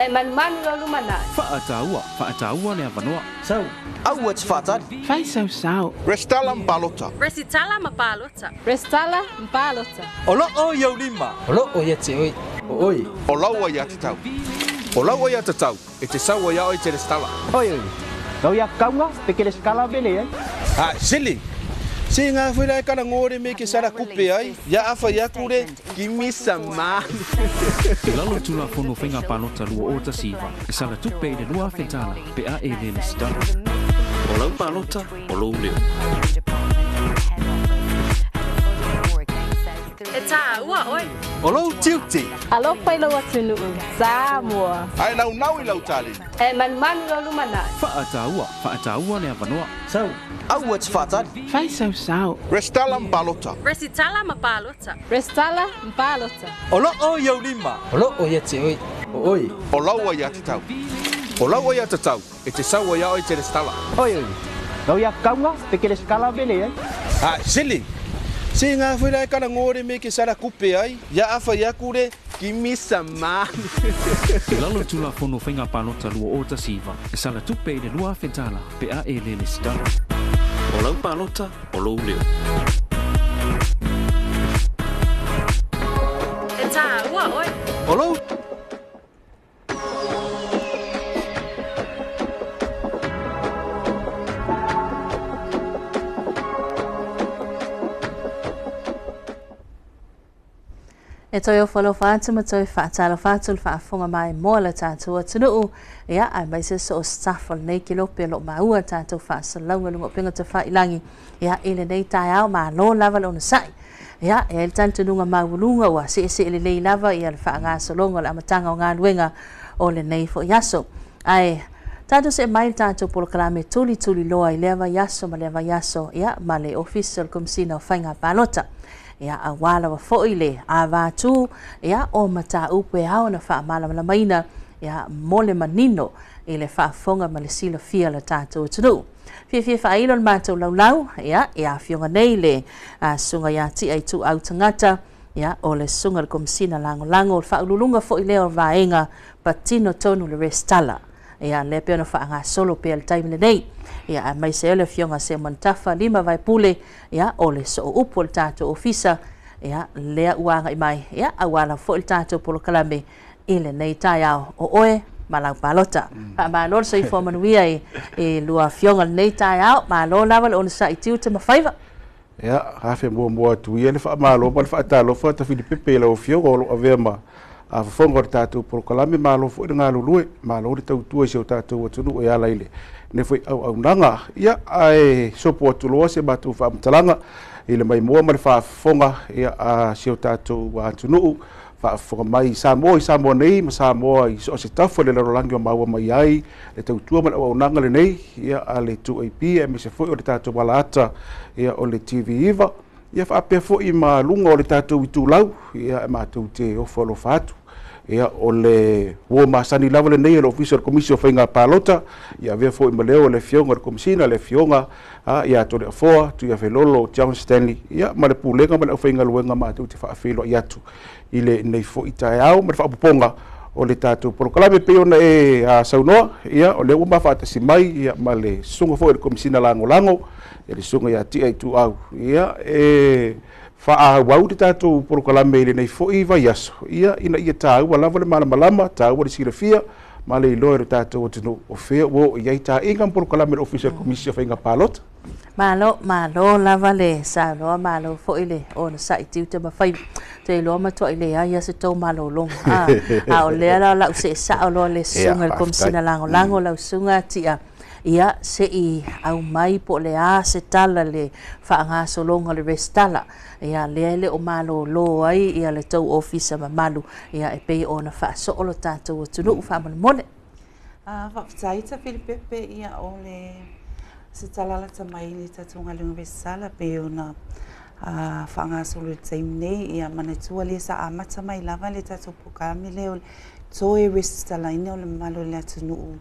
E manumanu lou lumanai. Faataua, faataua le avanoa. Sau. Aua e te faatali. Fai sau sao. Resitala ma palota. Resitala ma palota. Resitala ma palota. O loo i ou lima. O loo ia te oe. O oe. O lau aiatatau. O lau aiatatau e te sau ai ia oe e te resitala. Oi oi. Lau ia kaunga pe ke resitala mele ai. A sili. Se ngā whera e kara ngōre me ke sara kupe ai, ia awha i aku re, give some money. I lalo o Tulafono Faiga Palota 2019, e sala tupe i le 2,000 tala pe a e le resitala. O lau palota, o lou leo. E tāua oe. O lou tiute. Alofa i lou atunuu, Samoa. Ae naunau i lau taleni. E manumanu lou lumanai. Faataua, faataua le avanoa. Sau. Aua e te faatali. Fai sau sao. Resitala ma palota. Resitala ma palota. Resitala ma palota. O loo i ou lima. O loo ia te oe. O oe. O lau aiatatau. O lau aiatatau e te sau ai ia oe e te resitala. Oi oi. Lau ia kaunga pe ke resitala mele ai. A sili. Se ngā whera e kara ngōre me ke sara kupe ai, ia awha i aku re, give me some money. I lalo o Tulafono Faiga Palota 2019, e sala tupe i le 2,000 tala pe a e le resitala. O lau palota, o lou leo. E tāua oe. O lou. E toe ofo alofa atu ma toe faatalofa atu le faafofoga maimoa a le tatou atunuu, ia, aemaise so o se tafa o lenei kelope o lo o maua tatou faasalalauga i luga o upega tafailagi, ia, i lenei taeao. Malo lava le onosai. Ia, e i ai le talitonuga maualuga ua seesee lelei lava ia le faagasologa o le amataga o galuega o lenei foi aso. Ae tatou see mai le tatou polokalame tulituliloa i lea vaiaso ma lea vaiaso, ia, ma le Ofisa o le Komesina o Faiga Palota, ia, auā lava foi le avatū, ia, o mataupu e ao ona faamalamalamaina, ia, mo le manino i le faafofoga ma le silafia o le tatou atunuu. Fiafia faailo le matou laulau, ia, e afioga nei le susuga ia Tia Ituau Tagata, ia, o le susuga i le Komesina Lagolago, o le faauluuluga foi lea o vaega patino tonu le resitala, ia, lea pei ona faagasolo pea i le taimi lenei, ia, aemaise ai le afioga Simon Tafa Lima Vaepule, ia, o le sooupu o le tatou ofisa, ia, lea ua agai mai, ia, auā lava foi le tatou polokalame i lenei taeao o oe ma lau palota. Faamalo le soifua manuia i lua afioga i lenei taeao, malo lava le onosai tiute ma faiva. Ia, afe muamua atu ia le faamalo ma le faatalofa Tafilipepe i lau Afioga o lo o avea ma fofoga o le tatou polokalame. Malo foi le galulue, malo le tautua i si o tatou atunuu e ala i lenei foi auaunaga. Ia, ae sopo atu loa se matou faamatalaga i le maimoa ma le faafofoga, ia, a si o tatou atunuu faafofoga mai i Samoa, i Samoa nei ma Samoa i so o se tafa o le lalolagi o maua mai ai le tautua ma le auaunaga lenei, ia, a le 2AP, aemaise foi o le tatou alaata, ia, o le TV9, ia, faapea foi ma luga o le tatou itulau, ia, e matou te ofo alofa atu. Ia, o le uo masani lava lenei o le Ofisa o le Komisi o Faiga Palota, ia, avea foi ma leo o le Afioga o le Komesina, le Afioga ia Toleafoa Tuiafelolo John Stanley, ia, ma le Pulega ma le aufaigaluega matou te faafeiloai atu i lenei foi taeao ma le faaopoopoga o le tatou polokalame pei ona e saunoa. Ia, o lea ua mafaatasi mai, ia, ma le susuga foi o le Komesina Lagolago, ia, le susuga ia Tia Ituau, ia, e faaauau le tatou polokalame i lenei foi vaiaso, ia, ina ia taua lava le malamalama, taua le silafia ma le iloa e le tatou atunuu o fea ua oo i ai taaiga ma polokalame o le Ofisa o le Komisi o Faiga Palota. Malo, malo lava le saunoa, malo foi le onosai tiute ma faiva. Te iloa matuai leai lava se tou malologa. A, a o lea la o lau see sao loa le susuga i le Komesina Lagolago, lau susuga Tia, ia, se i aumai po o le a se tala le faagasologa o le resitala, ia, lea e le o malolo ai ia le tou ofisa mamalu, ia, e pei ona faasoo lo tatou atunuu faamolemole. Faafetai Tafilipepe, ia, o le se tala lata mai i le tatou galuega resitala pei ona faagasolo i le taimi nei. Ia manatua lea sa amata mai lava le tatou polokalame lea o le toe resitalaina o le mamalu o le atunuu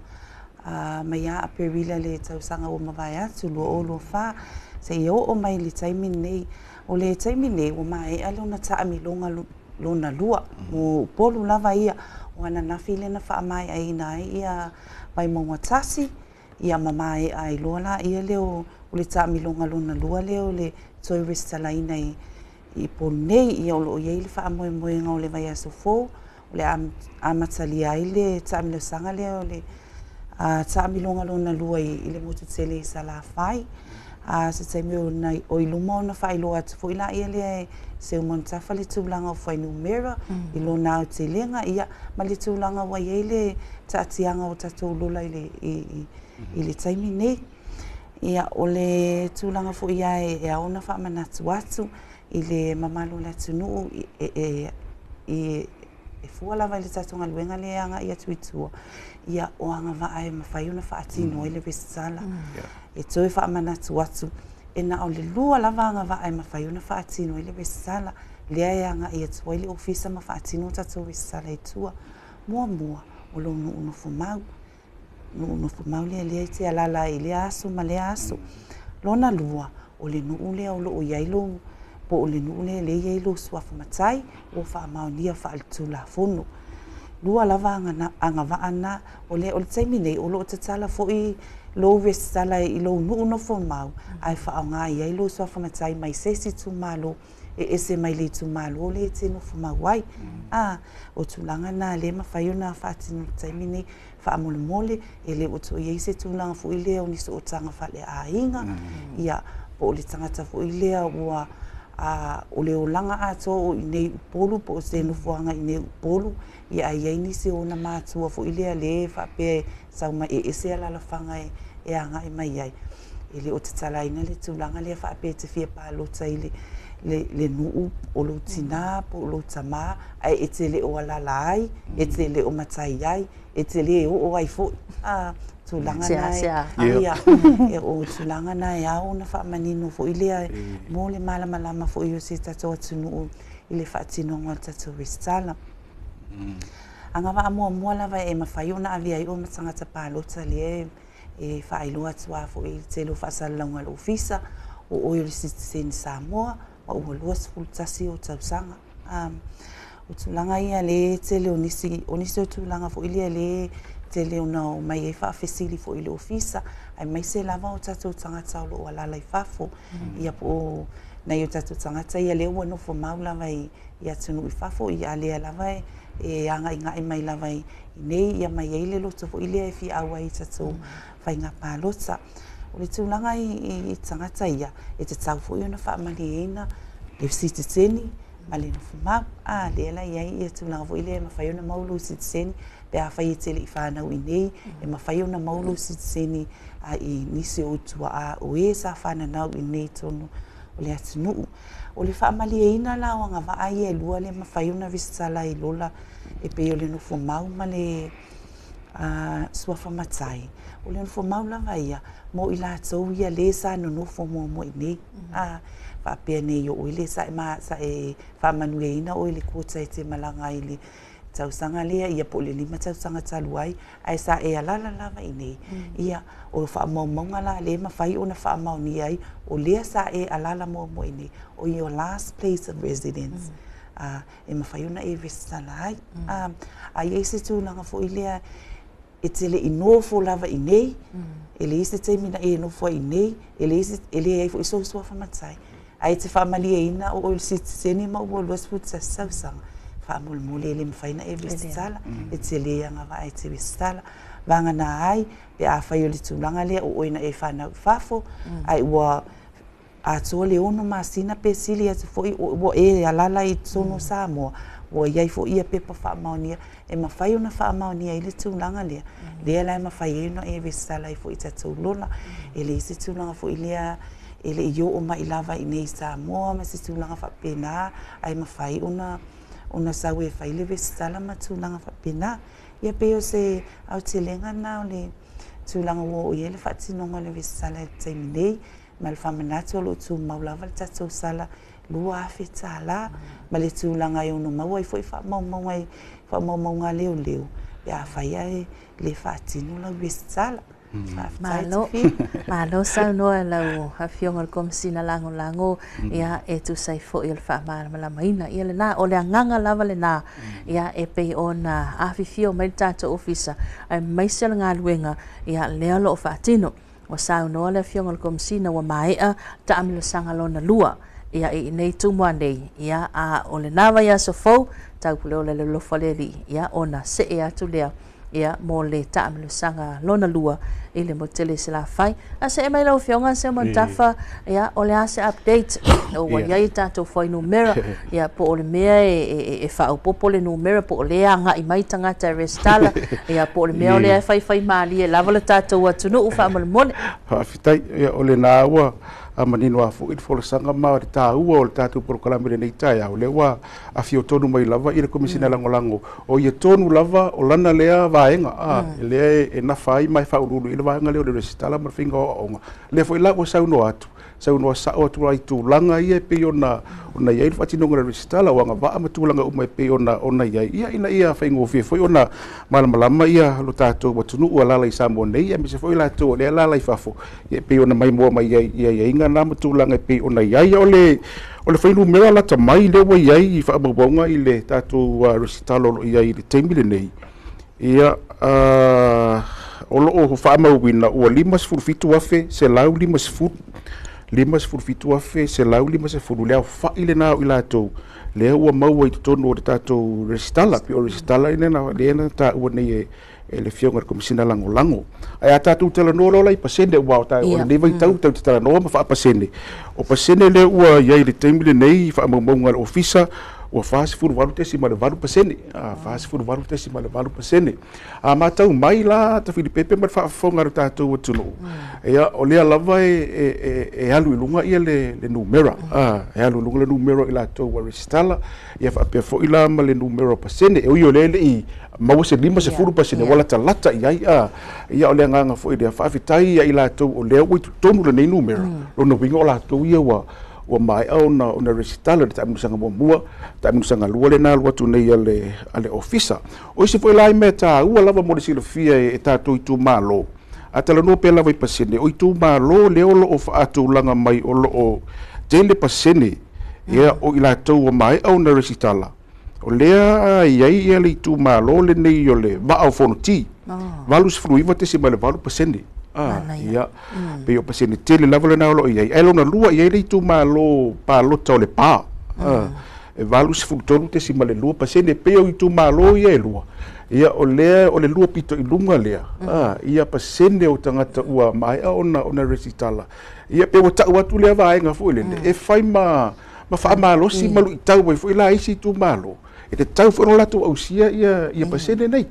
mai ia Aperila le tausaga ua mavae atu 2024 seia oo mai i le taimi lenei. O le taimi lenei ua maea lona taamiloga lona lua mo Upolu lava ia. O ananafi lea na faamaeaina ai ia Vaimauga 1, ia ma maea ai loa laia lea o le taamiloga lona lua lea o le toe resitalaina i Upolu nei. Ia o loo i ai le faamoemoega o le vaiaso fou o le amatalia ai le taamilosaga lea o le taamiloga lona lua i le motu tele i Salafai. Se taimi o i luma ona faailoa atu foi laia lea e Seumanutafa le tulaga o fuainumera i lona aotelega, ia ma le tulaga ua i ai le taatiaga o tatou lola i le taimi nei. Ia o le tulaga foi ia e ao ona faamanatu atu i le mamalu o le atunuu e fua lava i le tatou galuega lea e agai atu i tua, ia o agavaa e mafai ona faatino ai le resitala. E toe faamanatu atu, e na o le 2 lava agavaa e mafai ona faatino ai le resitala, lea e agai atu ai le ofisa ma faatino tatou resitala i tua. Muamua, o lou nuu nofomau. Nuu nofomau lea lea e te alaala ai i lea aso ma lea aso. Lona lua, o le nuu lea o loo i ai lou, po o le nuu lea lea e i ai lou suafa matai, ua faamaonia faaletulafono. 2 lava agavaa na, o le taimi nei, o loo tatala foi lou resitala i lou nuu nofomau, ae faaaoga i ai lou suafa matai mai se isi itumalo e ese mai le itumalo lea e te nofomau ai. O tulaga na lea e mafai ona faatino i le taimi nei. Faamolemole, e le o toe i ai se tulaga foi lea o ni sootaga faaleaiga, ia, po o le tagata foi lea ua o le olaga atoa o i nei Upolu, po o se nofoaga i nei Upolu, ia ai ai nisi o ona matua foi lea le faapea e sau mai e ese alaalafaga e agai mai ai. E le o tatalaina le tulaga lea faapea e te fia palota i le nuu o lou tinā po o lou tamā, ae e te le o alaala ai, e te le o matai ai, e te le oo ai foi. Tulaga na ia, o tulaga na e ao ona faamanino foi lea mo le malamalama foi o se tatou atunuu i le faatinoga o le tatou resitala. Agavaa muamua lava e mafai ona avea ai oe ma tagata palota lea e faailoa atu lava foi i le tele o faasalalauga a le ofisa, o oe o le sitiseni Samoa, ma ua 21 o tausaga. O tulaga ia le tele o nisi o tulaga foi lea le tele ona o mai ai faafesili foi i le ofisa, aemaise lava o tatou tagata o loo alaala i fafo, ia po o nai o tatou tagata ia lea ua nofo mau lava i atunuu i fafo, ia lea lava e agaigai mai lava i nei, ia mai ai le loto foi lea e fia auai i tatou faiga palota. O le tulaga i tagata ia, e tatau foi ona faamalieina le sitiseni ma le nofomau. Lea la i ai ia tulaga foi lea e mafai ona maua lou sitiseni, pe afai e te le i fanau i nei, e mafai ona maua lou sitiseni i nisi o tuaa o e sa whananau i nei tonu o le atunuu. O le faamalieina la o agavaa ia e lua le mafai ona resitala i lola e pei o le nofomau ma le suafa matai. O le nofomau lava ia mo i latou ia le sa nonofo muamua i nei. Faapea nei o oe le sa e faamanuiaina oe le quota e te malaga i le tausaga lea, ia po o le 5 tausaga talu ai, ae sa e alaala lava i nei. Ia, o faamaumauga la le mafai ona faamaonia ai, o lea sa e alaala muamua i nei, o your last place of residence. E mafai ona e resitala ai. Ai ai se tulaga foi lea e te le i nofo lava i nei, e leai se taimi na e nofo ai i nei, e leai ai foi sou suafa matai. Ae te faamalieina o oe le sitiseni ma ua 21 tausaga, faamolemole e le mafai na e resitala, e te le agavaa e te resitala. Vagana ai, pe afai o le tulaga lea o oe na e fanau i fafo, ai ua atoa le 6 masina pe sili atu foi ua e alaala i totonu o Samoa, ua i ai foi ia pepa faamaonia, e mafai ona faamaonia ai le tulaga lea. Lea la e mafai ai ona e resitala ai foi i tatou lola. E leai se tulaga foi lea e le i oo mai lava i nei Samoa ma se tulaga faapena, ae mafai ona sau e fai le resitala ma tulaga faapena. Ia pei o se aotelega na o le tulaga ua oo i ai le faatinoga o le resitala i le taimi nei, ma le faamanatu o loo tumau lava le tatou sala $2,000 ma le tulaga e ono maua ai foi faamaumauga leoleo Pe afai ae le faatino lau resitala. Faafetai Malo, Tafili. Malo saunoa lau afioga i le Komesina Lagolago, ia e tusa ai foi o le faamalamalamaina. Ia lena, o le agaga lava lena, ia e pei ona afifio mai le tatou ofisa, aemaise o le galuega, ia lea o lo o faatino. Ua saunoa le afioga i le Komesina ua maea taamilosaga lona lua, ia i inei Tumua nei, ia a o lena vaiaso fou, taupuleola le alofa o le Alii, ia ona see atu lea, ia mo le taamilosaga lona lua i le motu tele i Salafai. A see mai lau afioga Seumanutafa, ia o le a se update o ua i ai tatou fuainumera, ia po o le mea e faaopoopo le numera, po o lea agai mai tagata e resitala, ia po o le mea o lea e faifai malie lava le tatou atunuu faamolemole. Faafetai. Ia, o lena ua manino lava foi le folasaga ma le taua o le tatou polokalame i lenei taeao, lea ua afio tonu mai lava i le Komesina Lagolago, o ia tonu lava o lana lea vaega, lea e nafa ai ma e faauluulu i le vaega lea o le resitala ma le faiga o aoaoga. Lea foi la ua saunoa atu, saunoa sao atu ai i tulaga ia e pei ona i ai le faatinoga o le resitala, o agavaa ma tulaga uma e pei ona i ai, ia ina ia faigofie foi ona malamalama ia lo tatou atunuu alaala i Samoa nei, aemaise foi latou o lea alaala i fafo, ia e pei ona maimoa mai ai i aiaiga na ma tulaga e pei ona i ai. O le fuainumera lata mai lea ua i ai i faamaumauga i le tatou resitala o lo o i ai i le taimi lenei, ia o lo o faamauina ua 57,150, 57,150 le aofai lena o i latou lea ua maua i totonu o le tatou resitala, pei o resitala lea na taua nei e le afioga i le Komesina Lagolago. Ae a tatou talanoa loa la i pasene, ua o lenei vaitau tatou te talanoa ma faapasene. O pasene lea ua i ai i le taimi lenei i faamaumauga a le ofisa, ua 48.8%, 48.8%. A matau mai la Tafilipepe ma le faafofoga a le tatou atunuu, ia o lea lava e alu i luga ia le numera, e alu i luga le numera i latou ua resitala, ia faapea foi la ma le numera o pasene. E ui o lea e le i maua se 50%, ua latalata i ai, ia o le agaga foi lea, faafetai ia i latou o lea ua i totonu lenei numera, lona uiga o latou ia ua maea ona resitala le taamilosaga muamua, taamilosaga lua lena alu atu nei a le ofisa. O isi foi la i mea taua lava mo le silafia e tatou itumalo, a talanoa pea lava i pasene, o itumalo lea o lo o faatulaga mai o lo o tele pasene, ia o i latou ua maea ona resitala, o lea i ai ia le itumalo lenei o le Vaa o Fonoti, 89.8%. Ia, pei o pasene tele lava lena o lo o i ai. Ae lona lua i ai le itumalo palota o le Pa, e 83.2%, pei o itumalo ia e lua. Ia o lea o le lua pito i luga lea, ia pasene o tagata ua maea ona resitala. Ia pe ua tau atu lea vaega foi lele, e fai ma faamalosi ma luitau ai foi la isi itumalo, e tatau foi ona latou ausia ia pasene nei,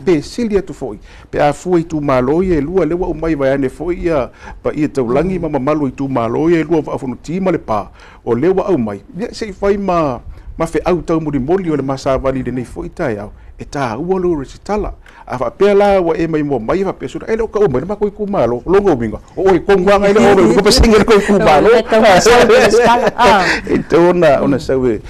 pe sili atu foi, pe a fua itumalo ia e lua, lea ua aumai vaeane foi ia paia taulagi ma mamalu o itumalo ia e lua, Vaa o Fonoti ma le Pa, o lea ua aumai, ia se i fai ma feau taumolimoli o le masavali i lenei foi taeao, e taua lou resitala. A faapea la ua e maimoa mai, faapea suna, e le o taua mai le matou itumalo, lona uiga, o oe tonu lava e le o olo i luga pasene o le tou itumalo. E tatau ona sau e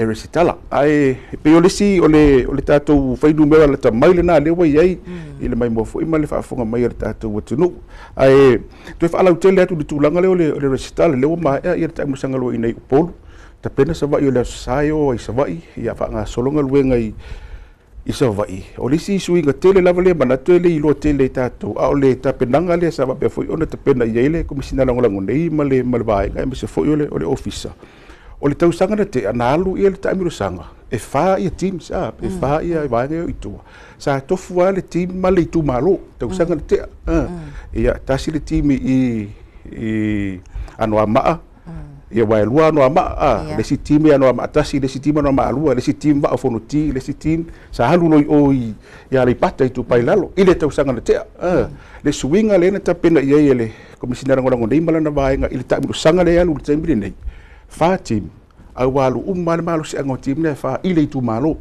resitala. Ae pei o le isi o le tatou fuainumera lata mai lena lea ua i ai i le maimoa foi ma le faafofoga mai a le tatou atunuu. Ae toe faalautele atu i le tulaga lea o le resitala, lea ua maea ia le taamilosaga loa i inei i Upolu, tapena Savaii o le Aso Sa e o ai Savaii, ia faagasolo galuega i Savaii. O le isi suiga tele lava lea manatu e le iloa tele i tatou, a o le tapenaga lea sa faapea foi ona tapena i ai le Komesina Lagolago nei ma le vaega, aemaise foi o le ofisa. O le tausaga na tea, na alu ia le taamilosaga, e 4 ia teams, e 4 ia vaega ia i tua. Sa tofu lava le team ma le itumalo, tausaga na tea. Ia, tasi le team i Anoamaa, ia ua e lua Anoamaa, le isi team i Anoamaa tasi, le isi team Anoamaa lua, le isi team Vaa o Fonoti, le isi team sa alu loa i o i Aleipata i Itupa i Lalo, i le tausaga na tea. Le suiga lea na tapena i ai e le Komesina Lagolago nei ma lana vaega i le taamilosaga lea e alu i le taimi lenei, 4 team, a ua alu uma le malosiaga o team lea e 4 i le itumalo.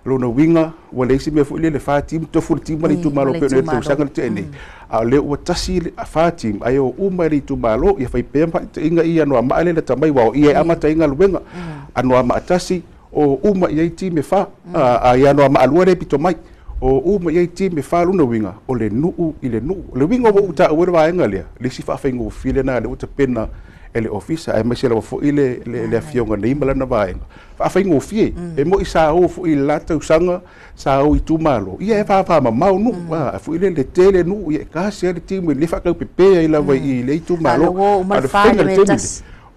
Lona uiga, ua leai se mea foi lele 4 team, tofu le team ma le itumalo pei ona i ai le tausaga na tea nei. A o lea ua tasi 4 team, ae o uma i le itumalo, ia fai pea ma faataitaiga i Anoamaa lea lata mai, ua o ia e amata ai galuega. Anoamaa tasi, O uma i ai team e fa, a ia noa maalua le pito mai. O uma i ai team e fa lona uiga, o le nuu i le nuu. O le uiga ua ou taua le vaega lea, le isi faafaigofie lena lea ua tapena e le ofisa, aemaise lava foi le afioga nei ma lana vaega. Faafaigofie, e moi sa o foi i le la tausaga, sa o i itumalo, ia e vavamamao nuu, a foi le tele nuu, ia e kasi le team le faakaupepe ai lava i le itumalo. A o le faiga le taimi,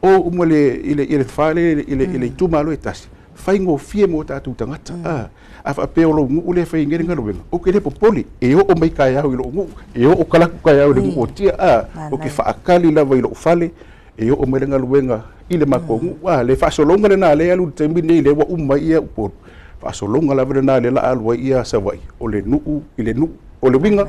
o uma le i le fale i le itumalo e tasi. Faigofie mo tatou tagata. A faapea o lou nuu le fai ngere galuega, o ke le popole, e oo mai kaeao i lou nuu, e oo kalaku kaeao i le nuu o tia, o ke faakali lava i lou fale, e oo mai le galuega i le matou nuu. Le faasologa lena le alu i le taimi nei le ua uma ai ia Upolu. Faasologa lava lena le la alu ai ia Savaii, o le nuu i le nuu. O le uiga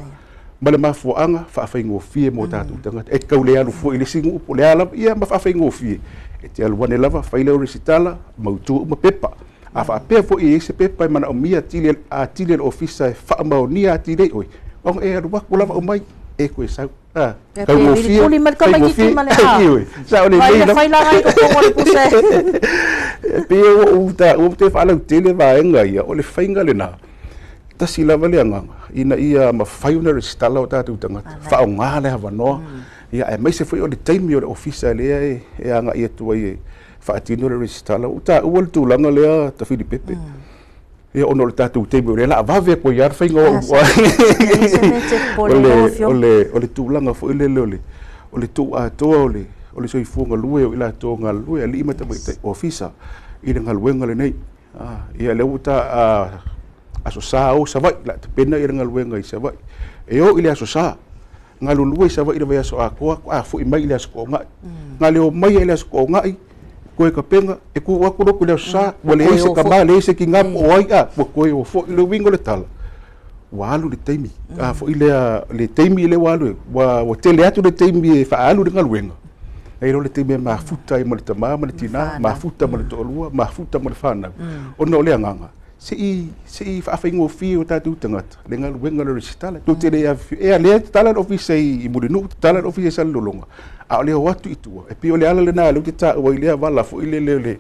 ma le mafuaaga faafaigofie mo tatou tagata. E tau le alu foi i le isi nuu po o le a lava, ia ma faafaigofie. E te alu ane lava, fai leo resitala, mautu uma pepa. A faapea foi e i ai se pepa e manaomia atili atili e le ofisa e faamaonia atili ai oe, ona e alu atu lava aumai, e koe sau. Taugofie, Puli mai le tamaitiiti ma le a. Ioe, sa o le Fai lei le lava. fai laga i totonu o le puse. E pei ua ou taua te faalautele vaega ia, o le faiga lena. Tasi lava le agaga, ina ia mafai ona resitala o tatou tagata, faaaoga le avanoa. Ia, aemaise foi o le taimi o le ofisa lea e agai atu ai e faatino le resitala. Ua taua le tulaga lea Tafilipepe. Ia, ona o le tatou taimi o lea la vave atu ai lava le faiga o o le tulaga foi lele o le tuu atoa o le soifua galue o i latou galulue alii ma tamaitai ofisa i le galuega lenei. Ia lea ua ta aso Sa o Savaii la tapena ia le galuega i Savaii. E oo i le aso Sa, galulue i Savaii le vaiaso atoa, a foi mai i le aso Toonai. Galeo mai i le aso Toonai, koe kapena, e tuu atu lotu i le aso Sa, ua leai se tama, leai se tinā po o ai, ua toe o foi le uiga o le tala. Ua alu le taimi, a foi lea, le taimi lea ua alu, ua tele atu le taimi e faaalu le galuega. Ai loa le taimi e mafuta ai ma le tama ma le tinā, mafuta ma le toalua, mafuta ma le fanau. Ona o le agaga, se i faafaigofie o tatou tagata le galuega o le resitala. Tou te le e lea tatala le ofisa i Mulinuu, tatala le ofisa i Salelologa, a o le o atu i tua, e pei o le ala lena lea ou te taua ai lea vala foi lele o le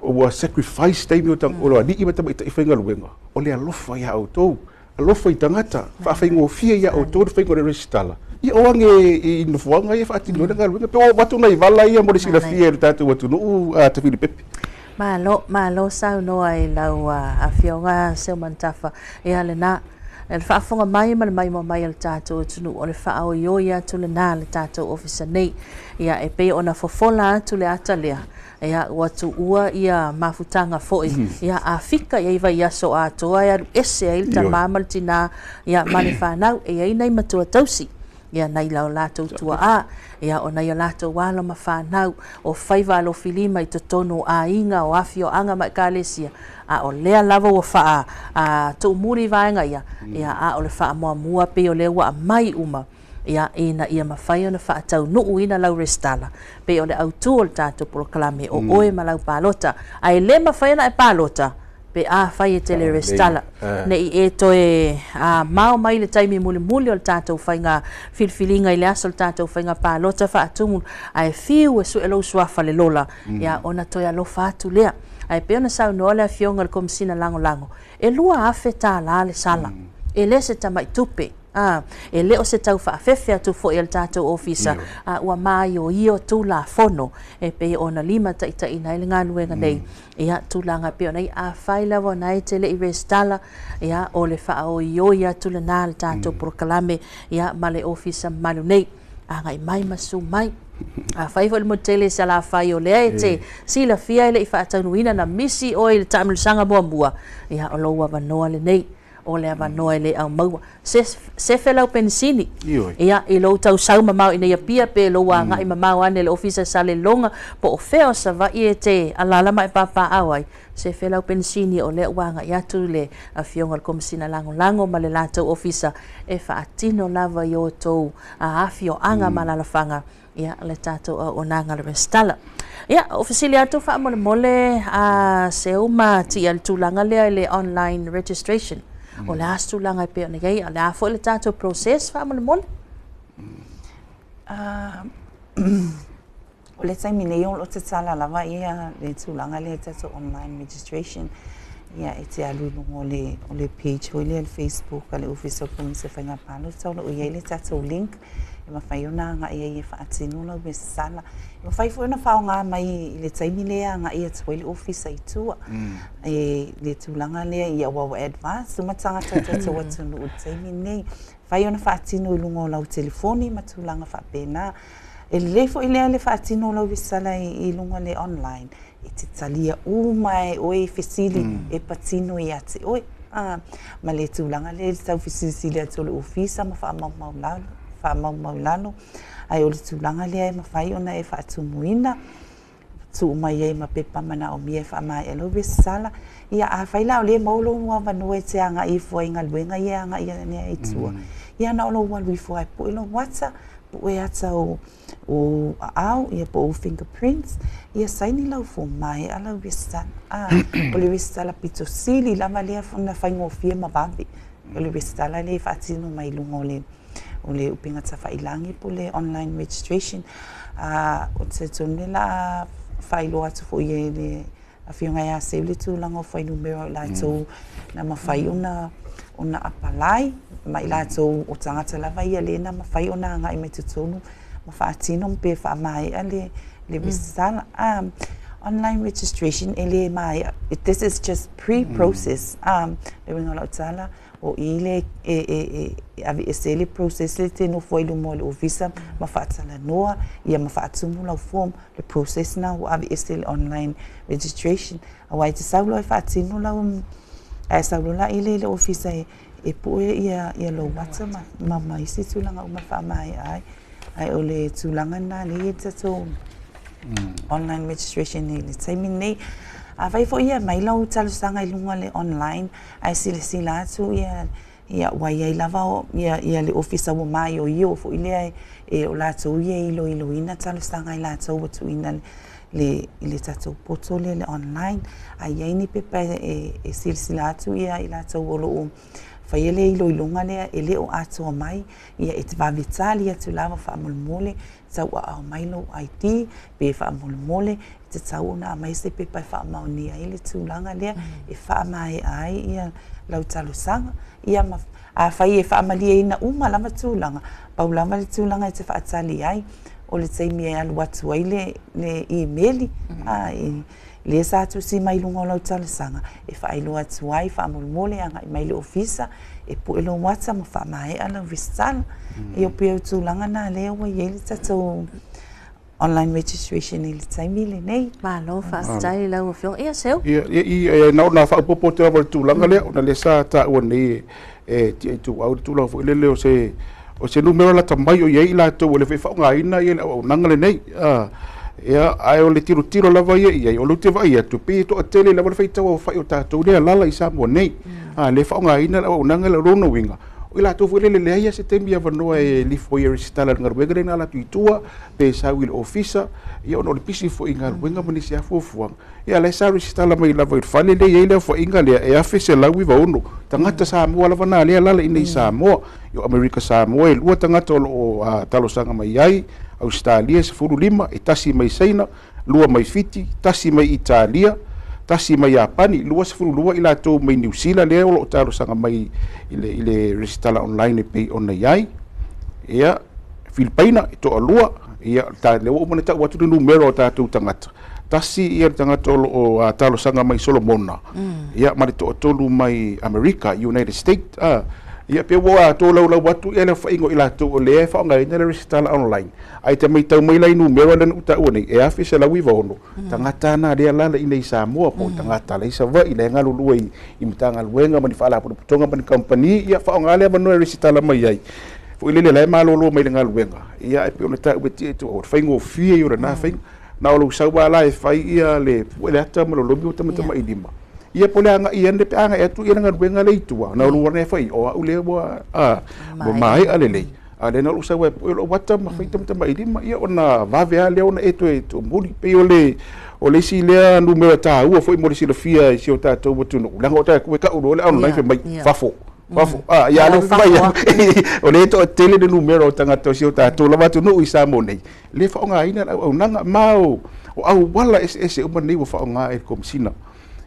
ua sacrifice taimi o alii ma tamaitai faigaluega, o le alofa ia outou, alofa i tagata, faafaigofie ia outou le faiga o le resitala. Ia o age i nofoaga ia faatino le galuega. Pe o atu nai vala ia mo le silafia e le tatou atunuu a Tafilipepe. Malo, malo saunoa i lau afioga Seumanutafa. Ia lena, le faafofoga mai ma le maimoa mai o le tatou atunuu, o le faaoioi atu lena le tatou ofisa nei. Ia e pei ona fofola atu le ata lea, ia ua tuua ia mafutaga foi, ia afika i ai vaiaso atoa e alu ese ai le tamā ma le tinā, ia ma le fanau, e i ai nai matua tausi. Ia nai lau latou tuaa, ia o nai o latou alo ma fanau, o faiva alofilima i totonu o aiga, o afioaga ma ekalesia, a o lea lava ua faa tuumuli vaega ia, ia a o le faamuamua pei o lea ua aumai uma, ia ina ia mafai ona faataunuuina lau resitala, pei o le autū o le tatou polokalame o oe ma lau palota, ae le mafai ona e palota, pe a fai e te le resitala. Nei e toe mao mai le taimi mulimuli o le tatou faiga filifiliga i le aso o le tatou faiga palota faatumu, ae fiu e sue lou suafa le lola, ia ona toe alofa atu lea. Ae pei ona saunoa le afioga i le Komesina Lagolago, e $2,000 le sala, e le se tamai tupe. E le o se tau faafefe atu foi e le tatou ofisa, ua maioio tulafono e pei ona lima taitaiina ai le galuega nei. Ia tulaga pei ona i a fai lava ona e te lei resitala, ia o le faaoioi atu lena le tatou polokalame, ia ma le ofisa mamalu nei. Agai mai ma susu mai. A fai foi le motu tele i Salafai o lea e te silafia e lei faataunuuina na misi oe i le taamilosaga muamua, ia o lou avanoa lenei. O le avanoa e le aumaua. Sefe lau penisini. Ia, i lou tausau mamao ina ia pia pe lou agai mamao ane le ofisa Salelologa po o fea o Savaii e te alaala ma e papaaao ai. Sefe lau penisini o lea ua agai atu le afioga i le Komesina Lagolago ma le latou ofisa e faatino lava i outou afioaga ma alaalafaga, ia le tatou auaunaga le resitala. Ia, o fesili atu faamolemole a seu ma tia le tulaga lea i le online registration. O le a se tulaga e pei ona i ai, o le a foi le tatou process faamolemole? O le taimi nei o lo o tatala lava ia le tulaga lea i tatou online registration. Ia e te alu i luga o le, o le page foi lea le Facebook a le Ofisa o Komisi o Faiga Palota o lo o i ai le tatou link e mafai ona agai ai e faatino lau resitala. E mafai foi ona faaaoga mai i le taimi lea e agai atu ai le Ofisa i tua. E le tulaga lea ia ua ua advance uma tagata o le tatou atunuu i le taimi lenei. Mafai ona faatino i luga o lau telefoni ma tulaga faapena. E lelei foi lea le faatino o lau resitala i luga o le online, e te talia uma e oe i fesili e patino ia te oe. Ma le tulaga lea i le tau fesilisili atu o le ofisa ma faamaumau lalo, faamaumau lalo, ae o le tulaga lea e mafai ona e faatumuina, tuu mai ai ma pepa manaomia e faamaea lau resitala. Ia, afai la o lea e maua lou avanoa e te agai ifo ai i galuega ia e agai ane ai i tua, ia na o lou alu ifo lava e pue lou ata, pue ata o ou aao, ia po o ou fingerprints, ia saini lau form, maea lau resitala. O le resitala pito sili lava lea ona faigofie ma vave. O le resitala lea e faatino mai luga o le o le upega tafailagi po o le online registration. Ou te talitonu o le a faailoa atu foi e le Afioga ia Seu le tulaga o fuainumera o i latou na mafai ona ona apalai ma i latou o tagata lava ia lea na mafai ona agai mai totonu ma faatino pe faamaea le le resitala. Online registration e le maea, this is just pre-process. Le uiga o lau tala, O i le e aveese ai le process lea e te nofo ai i luma o le ofisa ma faatalanoa ia ma faatumu lau form, le process lena ua aveese i le online registration. Aua e te sau loa e faatino lau, ae sau loa la i le ofisa e pue ia lou ata ma isi tulaga uma e faamaea ai. Ae o le tulaga lena lea e i ai le tatou online registration i le taimi lenei. Afai foi e aumai lau talosaga i luga o le online ae silasila atu ia ia ua i ai lava ia ia le ofisa ua maioio foi lea e o latou ia e iloiloina talosaga a i latou ua tuuina le i le tatou portal lea le online. A i ai ni pepa e silasila atu ia i latou o lo o faia le iloiloga lea e le o atoa mai, ia e te vave tali atu lava faamolemole, tauaao mai lou ID pe faamolemole e tatau ona aumai se pepa e faamaonia ai le tulaga lea e faamaea ai ia lau talosaga. Ia ma afai e faamalieina uma lava tulaga, pau lava le tulaga e te faatali ai, o le taimi e alu atu ai le le imeli, a e lea sa tusi mai luga o lau talosaga e faailoa atu ai faamolemole agai mai le ofisa e pue lou ata ma faamaea lau resitala. Ia pei o tulaga na lea ua i ai le tatou online registration i le taimi lenei. Malo faafetai i lau Afioga. Ia Seu. Ia, ia, na ona faaopoopo atu lava i le tulaga lea, ona lea sa taua nei e Tia Ituau le tulaga foi lele o se o se numera lata mai o i ai i latou o lea foi e faaaogaina le auaunaga lenei. Ia, ae o le tilotilo lava ia i ai, o lea ou te vaai atu, pei e toatele lava le faitau aofai o tatou lea e alaala i Samoa nei, lea e faaaogaina le auaunaga lea. O lona uiga, o i latou foi lele e leai lava se taimi avanoa e lifo ai e resitala i le galuega lea na alu atu i tua, pe sau i le ofisa, ia ona o le pisi foi i galuega ma nisi lava fuafuaga. Ia la e sa resitala mai lava i le fale lea e i ai le aofaiga lea e 1,196 tagata Samoa lava na lea e alaala i inei i Samoa. I o Amerika Samoa e lua tagata o lo o talosaga mai ai, Ausetalia e 15, e tasi mai Saina, lua mai Fiti, tasi mai Italia, tasi mai Iapani, 22 i latou mai Niu Sila lea o lo o talosaga mai i le, i le resitala online e pei ona i ai. Ia, Filipaina e toalua, ia, ta, lea ua uma ona tau atu le numera o tatou tagata. Tasi ia le tagata o lo o talosaga mai Solomona, ia ma le toatolu mai Amerika, United States, ia pe ua tolaulau atu ia le aofaiga o i latou o lea e faaaogaina le resitala online. Ae te matau mai la i numera lea na ou taua nei, e 1,196 tagata na lea alaala i inei i Samoa, po o tagata la i Savaii, la e galulue i Matagaluega ma ni Faalapotopotoga ma ni kamupani, ia faaaoga le avanoa e resitala mai ai. Foi lele la e malolo mai le galuega, ia e pei ona taua e Tia Ituau, o le faigofie ia o lena faiga. Na o lou sau lava la e fai ia le pue le ata ma lolomi o tamatamailima. Ia po o le agai ane pe a agai atu ia le galuega lea i tua, na o lou ane e fai, o au lea ua, a, ua maea lelei. A o lea na o lou sau lava e pue lou ata ma fai tamatamailima, ia ona vave lava lea ona e toe tuumuli. E pei o le, o le isi lea numera taua foi mo le silafia i si o tatou atunuu, leaga o tatou e tau loa le online fai mai, fafo. Fafo, a ia le mai o le toatele le numera o tagata o si o tatou lava atunuu i Samoa nei, le faaaogaina le auaunaga ma o auala eseese uma nei ua faaaoga e le Komesina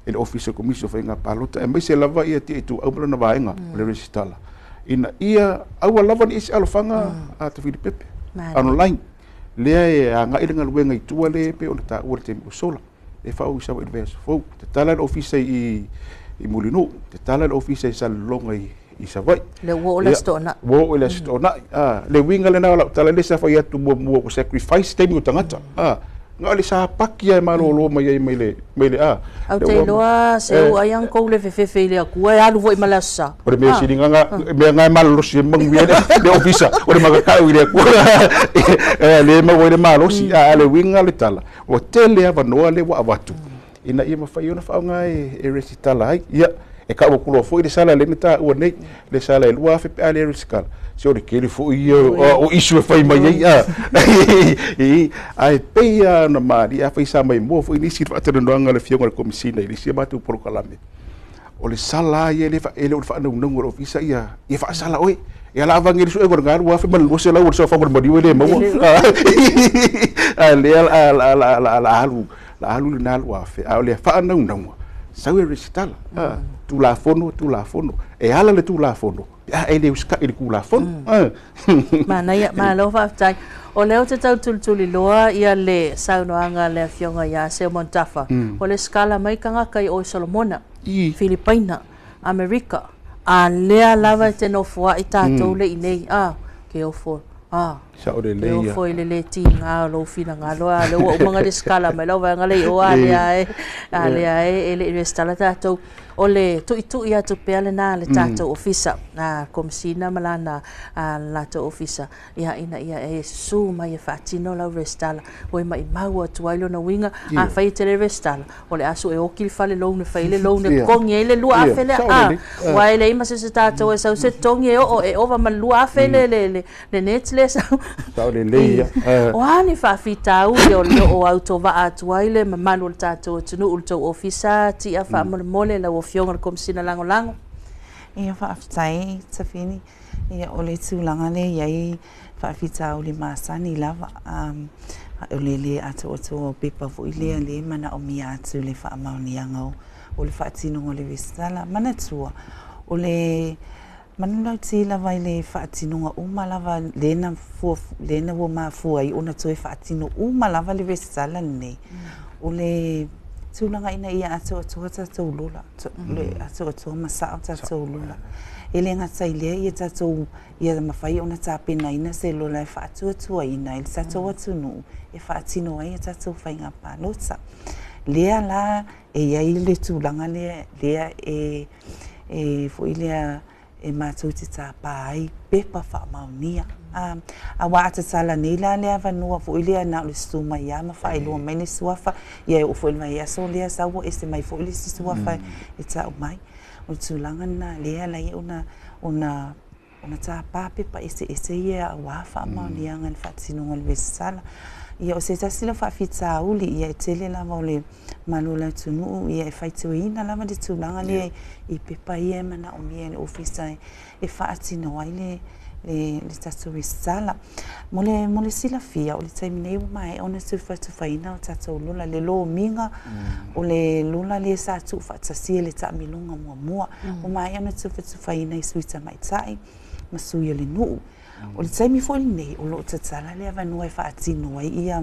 e le Ofisa o Komisi o Faiga Palota, aemaise lava ia tia ituau ma lona vaega o le resitala, ina ia aua lava ni isi alofaga a Tafilipepe online lea e agai le galuega i tua le pei ona taua i le taimi ua sola e faauu i Savaii i le vaiaso fou. Tatala le ofisa i Mulinuu, tatala le ofisa i Salelologa i Savaii. Le ua oo i le Aso Toonai. Ua oo i le Aso Toonai. Le uiga lena o lau tala lea sa fai atu muamua ua sacrifice taimi o tagata. Na o le sapaki lava e malolo mai ai mai le mai le a. Au te iloa se u ai ang kou le fefefe i le Atua e alu foi ma le aso sa. O le mea sili nga mea nga e malolosi e manuia le ofisa o le makakau i le Atua. Le maua ai le malosi a le uiga o le tala ua tele avanoa lea ua avatu ina ia mafai ona faaaoga e resitala ai. Ia, e tau atu loa foi le sala lea na taua nei, le sala e 2,000 pe a le resitala. Se o le tele foi ia o issue e fai mai ai. Ae pei lava ona malie, afai sa maimoa foi nisi i le faatalanoaga a le Afioga i le Komesina i le isi a matou polokalame, o le sala lava ia e le o le faanaunauga o le ofisa ia faasala oe. Ia la avangi le suega o le 2,200 o le saofaga o le maliu e le maua. A lea la alu la alu lena 2,000, a o le faanaunauga sau e resitala. Tulafono, Tulafono. E ala le Tulafono pe a e le usitai i le Tulafono. Manaia, malo faafetai. O lea ou te tau tulituliloa ia le saunoaga a le Afioga ia Seo Montafa. O le sikala mai tagata i o i Solomona, Filipaina, Amerika, a lea lava e te nofoa'i tatou le i nei, a, ke ofo, a, Sao ke lelei ia. Ofo i le le tiga o lou finagalo, a lea ua uma ona resitala mai lau vaega le i o, a lea e, a lea e, e le i resitala tatou. O le tuitui atu pea lena le tatou ofisa, a Komesina ma lana latou ofisa, ia ina ia e susu mai e faatino lau resitala, ua e maimau atu ai lona uiga, afai e te le resitala, o le a sue oki le fale loan e fai ai le loan e totogi ai le 2,000 lea, a, aua e leai ma se isi tatou e sau se totogi e oo e ova ma le 2,000 le net lea e sau. Sao lelei ia. O a ni faafitauli o lo o autovaa atu ai le mamalu o le tatou atunuu i le tou ofisa tia faamolemole lau Afioga i le Komesina Lagolago? Ia faafetai Tafini, ia o le tulaga lea e i ai faafitauli masani lava, o le le atoatoa o pepa foi lea lea e manaomia atu i le faamaoniaga o le faatinoga o le resitala. Manatua, o le manulauti lava i le faatinoga uma lava lea na fua, lea na ua mafua ai ona toe faatino uma lava le resitala lenei, o le tulaga ina ia atoatoa tatou lola, le atoatoa ma sao tatou lola. E le gata i lea ia tatou ia mafai ona tapenaina se lola e faatuatuaina ai le tatou atunuu e faatino ai a tatou faiga palota. Lea la e i ai le tulaga lea, lea e e foi lea e matou te tāpā ai pepa faamaonia. Aua a tatala nei la le avanoa foi lea na o le susu mai lava ma faailoa mai le suafa, ia e oo foi i le vaiaso lea sau ua ese mai foi le isi suafa e tau mai. O le tulaga lena lea e ala ai ona ona ona tapa pepa eseese ia aua faamaoniaga i le faatinoga o le resitala. Ia o se tasi lea o faafitauli, ia e tele lava o le malo o le atunuu, ia e faitioina lava le tulaga lea i pepa ia e manaomia e le Ofisa e faatino ai le le tatou resitala. Mo le, mo le silafia, o le taimi nei ua maea ona tufatufaina o tatou lola, le lomiga, o le lola lea sa tuufaatasia i le taamiloga muamua. Ua maea ona tufatufaina i sui tamaitai ma sui o le nuu. O le taimi foi lenei, o lo o tatala le avanoa e faatino ai ia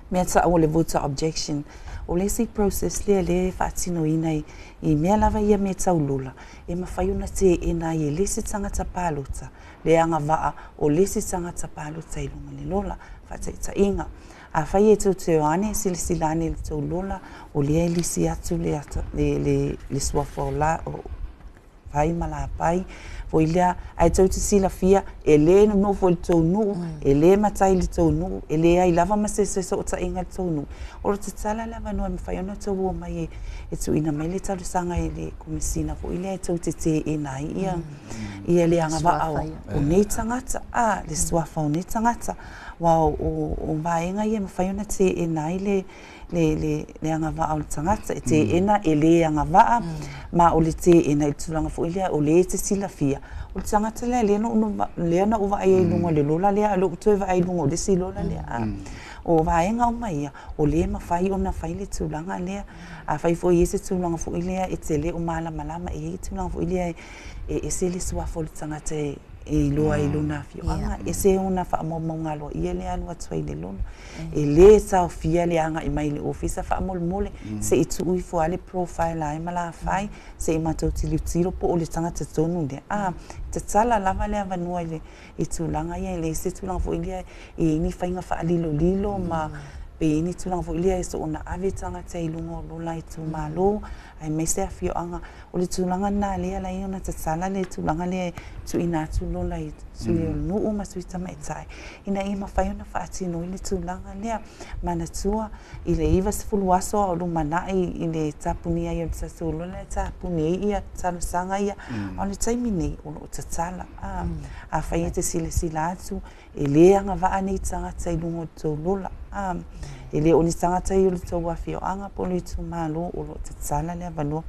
mea taua o le voter objection. O le isi process lea lea e faatinoina i mea lava ia mea tau lola, e mafai ona teena ai e le isi tagata palota le agavaa o le isi tagata palota i luga o le lola. Faataitaiga, afai e teuteu ane, silasila ane i le tou lola, o lea e lisi atu le suafa o la, o Vai ma Lapai Foi lea, ae tou te silafia, e lē nonofo i le tou nuu, e lē matai i le tou nuu, e leai lava ma se fesootaiga i le tou nuu. O le tatala le avanoa e mafai ona outou omai e tuuina mai le talosaga i le Komesina foi lea e tou te teena ai ia ia le agavaa o nei tagata, a, le suafa o nei tagata. Aua o vaega ia e mafai ona teena ai le le agavaa o le tagata, e teena e le agavaa, ma o le teena i le tulaga foi lea o lea e te silafia, o le tagata lea lea na ou vaai ai i luga o le lola lea, a o lea ua ou toe vaai i luga o le isi lola lea. O vaega uma ia, o lea e mafai ona fai le tulaga lea. Afai foi e i ai se tulaga foi lea e te le o malamalama, e i ai tulaga foi lea e ese le suafa o le tagata e iloa i lona afioaga, ese ona faamaumauga aloaia lea e alu atu ai i le lola. E lē taofia le agai mai i le ofisa faamolemole, se i tuu ifo lava le profile a e ma lafai, se i matou tilotilo po o le tagata tonu lea. A, tatala lava le avanoa i le i tulaga ia, e leai se tulaga foi lea e i ai ni faiga faalilolilo ma pe i ai ni tulaga foi lea e soona ave tagata i luga o lola itumalo aemaise afioaga. O le tulaga lena lea e ala ai ona tatala le tulaga lea e tuuina atu lola i sui o le nuu ma sui tamaitai ina ia mafai ona faatino ai le tulaga lea. Manatua, i le 90 aso a o lumanai i le tapunia ai o le tatou lola e tapuni ai ia talosaga ia, a o le taimi nei, o lo o tatala. Afai e te silasila atu, e lē agavaa nei tagata i luga o le tou lola, e le o ni tagata ia o le tou afioaga po o le itumalo, o lo o tatala le avanoa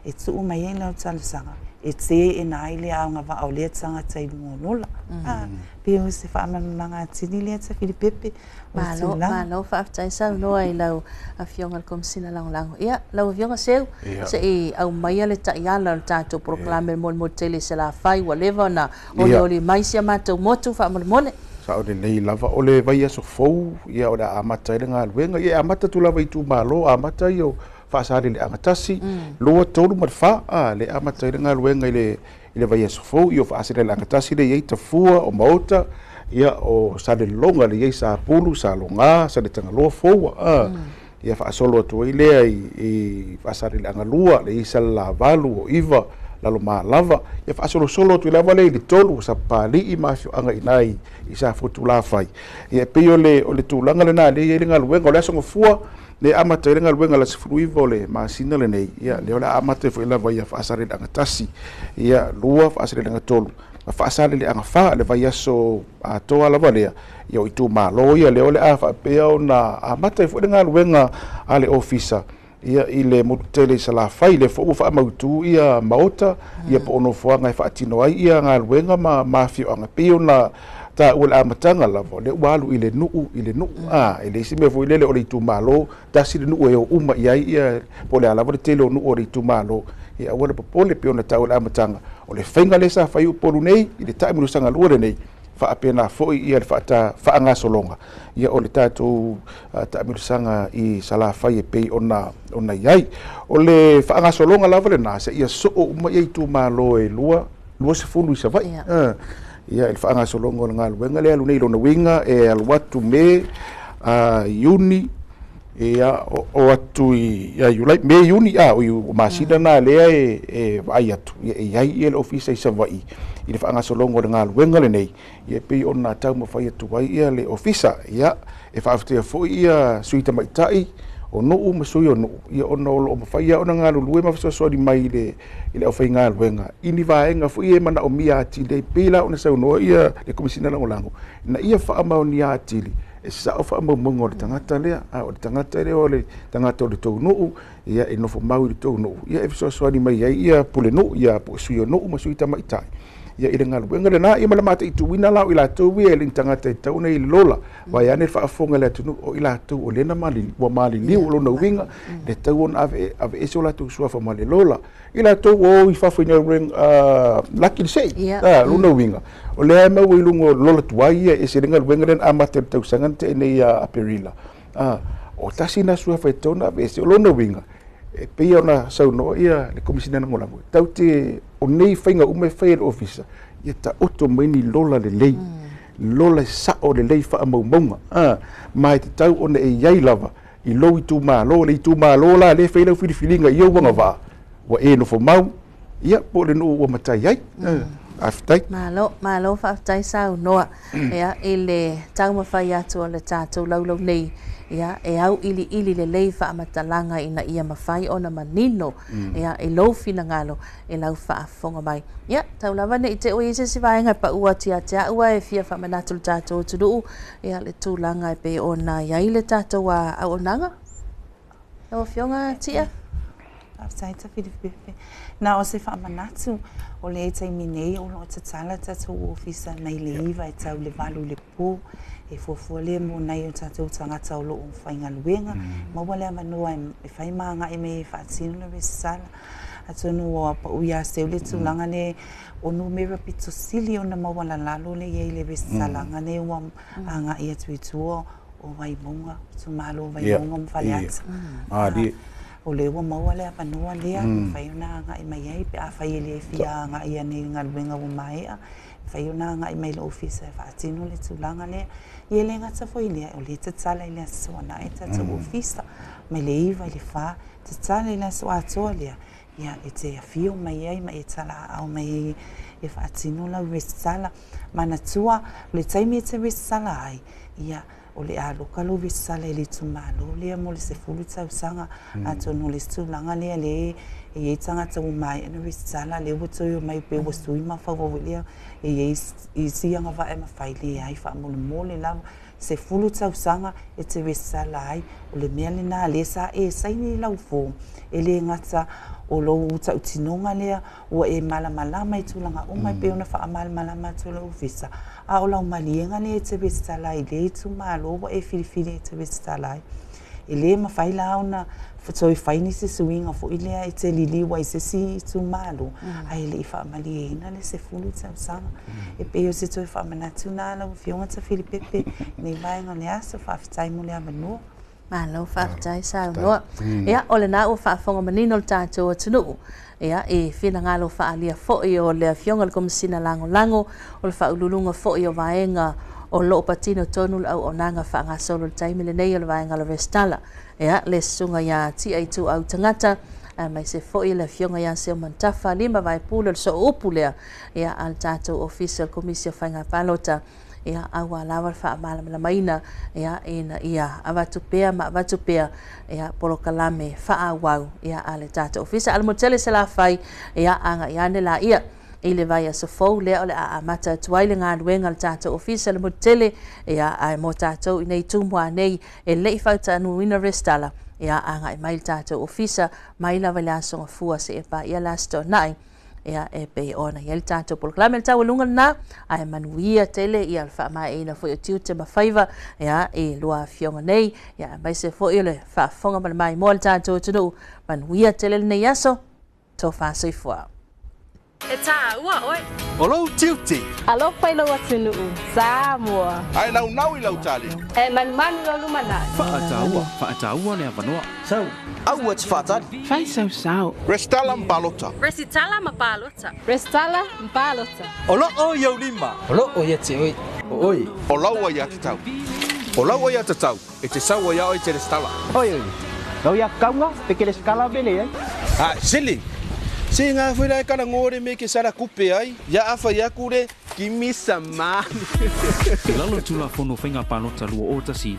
e tuu mai ai lau talosaga e teena ai le agavaa o lea tagata i luga o lola. Pei o se faamalamalamaga atili lea Tafilipepe. Malo, malo faafetai saunoa i lau Afioga i le Komesina Lagolago. Ia, lau Afioga Seu, se i aumaia le taiala o le tatou polokalame le molimoli tele i Salafai, ua leva ona olioli mai si a matou motu faamolemole. Sao lelei lava, o le vaiaso fou, ia o le a amata ai le galuega. Ia e amata atu lava i itumalo, amata ia o Faasaleleaga 1, 2, 3 ma le 4, a, le amata ai le galuega i le i le vaiaso fou, ia o Faasaleleaga 1 lea e i ai Tafua, o Maota, ia o Salelologa lea e i ai Sapulu, Saloga, Saletagaloa, Foua, a, ia faasolo atu ai lea i Faasaleleaga 2 lea e i ai Salelavalu, o Iva, Lalomalava, ia faasolosolo atu lava lea i le 3, o Sapapalii ma afioaga i ina i Safotulafai. Ia e pei o le tulaga lena lea e i ai le galuega. O le Aso Gafua, lea e amata ai le galuega le 19 o le masina lenei, ia lea o le a amata ai foi lava ia Faasaleleaga 1, ia 2, Faasaleleaga 3, ma Faasaleleaga 4, le vaiaso atoa lava lea, ia o itumalo ia lea o le a faapea ona amata ai foi le galuega a le ofisa, ia i le motu tele i Salafai, lea foi ua faamautu ia maota, ia po o nofoaga e faatino ai ia galuega ma afioaga, e pei ona taua i le amataga lava, o lea ua alu i le nuu, i le nuu, a, e leai se mea foi lele o le itumalo, tasi le nuu e o uma i ai ia, po o le a lava le tele o nuu o le itumalo, ia aua le popole, pei ona taua i le amataga, o le faiga lea sa fai i Upolu nei, i le taimilosaga lua lenei, faapena foi ia le faagasologa ia o le tatou taamilosaga i Salafai e pei ona i ai. O le faagasologa lava lena seia soo uma ia itumalo e 20 i Savaii. Ia i le faagasologa o le galuega lea e alu nei i lona uiga e alu atu Me, Iuni, ia oo atu ia Iulai, Me, Iuni, a, o masina na lea e vaai atu, ia e i ai ia le ofisa i Savaii i le faagasologa o le galuega lenei, ia e pei ona taumafai atu ai ia le ofisa. Ia e faafetaia foi ia sui tamaitai o nuu ma sui o nuu, ia ona o lo o mafai lava ona galulue ma fesoasoani mai i le aufaigaluega i ni vaega foi e manaomia atili ai, pei la ona saunoa ia le Komesina Lagolago, ina ia faamaonia atili e sao faamaumauga o le tagata lea, a o le tagata lea o le tagata o le tou nuu, ia e nofo mau i le tou nuu, ia e fesoasoani mai ai ia pulenuu, ia po o sui o nuu ma sui tamaitai, ia i le galuega lena, ia ma le mataituina la o i latou ia e le ni tagata e tatau ona i le lola, vaeane le faafofoga a le atunuu, o i latou o lea na ua maliliu, o lona uiga, e tatau ona aveese o latou suafa ma le lola. I latou ua o i fafo i galuega laki le sei, lona uiga, o lea e maua i luga o lola tuai ia, e ese le galuega lea na amata i le tausaga na tea nei ia Aperila. O tasi na suafa e tatau ona aveese, o lona uiga, e pei ona saunoa ia le Komesina Lagolago, tau te o nei faiga uma e fai e le ofisa, ia taoto mai ni lola lelei, lola e sao lelei faamaumauga, ma e tatau ona e i ai lava i lou itumalo, le itumalo la lea e fai lau filifiliga i ou agavaa, ua e nofo mau, ia po o le nuu ua matai ai. Faafetai. Malo, malo faafetai saunoa. Ia, i le taumafai atu o le tatou laulau nei, ia, e auiliili lelei faamatalaga ina ia mafai ona manino, ia, i lou finagalo i lau faafofoga mai. Ia, tau lava ne i te i ua i ai se isi vaega e pau atu ia te au ae fia faamanatu i le tatou atunuu, ia, le tulaga e pei ona i ai le tatou auaunaga. Lau Afioga Tia. Faafetai Tafilipepe. Na o se faamanatu, o le taimi nei o lo o tatala tatou ofisa mai le 9 e tau le 8 i le po. E fuafua lea mo nai o tatou tagata o lo o faigaluega. Maua le avanoa e fai ma agai mai e faatino le resitala. Atonu ua pau ia seu le tulaga lea o numera pito sili ona maualalalo lea e i ai le resitalaga lea ua agai atu i tua o Vaimauga, itumalo o Vaimauga ma Faleata. O lea ua maua le avanoa lea, e mafai ona agai mai ai pe afai e le fia agai ane i le galuega ua maea, e mafai ona agai mai i le ofisa e faatino le tulaga lea. Ia e le gata foi i lea, o lea e tatala i le Aso Toonai tatou ofisa mai le 9 i le 4, tatala i le aso atoa lea, ia e te afio mai ai ma e talaaao mai ai e faatino lau resitala. Manatua, o le taimi e te resitala ai, ia, o le a loka lou resitala i le itumalo lea mo le 10 tausaga. Atonu o le isi tulaga lea lea e i ai tagata ua maea ona resitala, lea ua toe omai pei ua sui mafaufau foi lea e i ai isi agavaa e mafai, leai, faamolemole lava, 10 tausaga e te resitala ai. O le mea lena lea sa e saini i lau form, e le gata o lou tautinoga lea ua e malamalama i tulaga uma e pei ona faamalamalama atu e le Ofisa, a o lau maliega lea e te resitala ai i lea itumalo ua e filifili e te resitala ai. E le mafai la ona toe fai nisi suiga foi lea e te liliu ai i se isi itumalo, ae le i faamalieina le 10 tausaga. E pei o se toe faamanatu lena lau Afioga Tafilipepe i lenei vaega o le aso. Faafetai mo le avanoa. Malo faafetai saunoa. Ia, o lena ua faafofoga manino le tatou atunuu, ia, i finagalo faaalia foi o le Afioga i le Komesina Lagolago, o le Faauluuluga foi o vaega o lo o patino tonu le auaunaga faagasolo i le taimi lenei o le vaega o le resitala. Ia, le susuga ia Tia Ituau Tagata, aemaise foi le Afioga ia Seumanutafa Lima Vaepule o le sooupu lea, ia, a le tatou Ofisa o le Komisi o Faiga Palota, ia, aua lava le faamalamalamaina, ia, ina ia avatu pea ma avatu pea, ia, polokalame faaauau, ia, a le tatou ofisa. A le motele se lafai, ia, agai ane la ia i le vaiaso fou lea o le a amata atu ai le galuega a le tatou ofisa le motele, ia, ae mo tatou i nei Tumua nei e le i fautaanuina resitala, ia, agai mai le tatou ofisa mai lava i le aso Gafua seia paia le Aso Toonai, ia, e pei ona i ai le tatou polokalame. Le taualuga lena, ae manuia tele ia le faamaeaina foi o tiute ma faiva, ia, i lua afioga nei, ia, aemaise foi o le faafofoga ma le maimoa le tatou atunuu. Manuia tele lenei aso, tofa soifua. E tāua oe. O lou tiute. Alofa i lou atunuu, Samoa. Ae naunau i lau tali. E manumanu lou lumanai. Faataua, faataua le avanoa. Sau. Aua e te faatali. Fai sau sao. Resitala ma palota. Resitala ma palota. Resitala ma palota. O loo i ou lima. O loo ia te oe. O oe. O lau aiatatau. O lau aiatatau e te sau ai ia oe e te resitala. Oi oi. Lau ia kaunga pe ke resitala me leai. A sili. Se ngā foi la e kala ngōre me ke sara kupe ai. Ia afa ia kure, kimi sa mani. I lalo o Tulafono Faiga Palota 2019.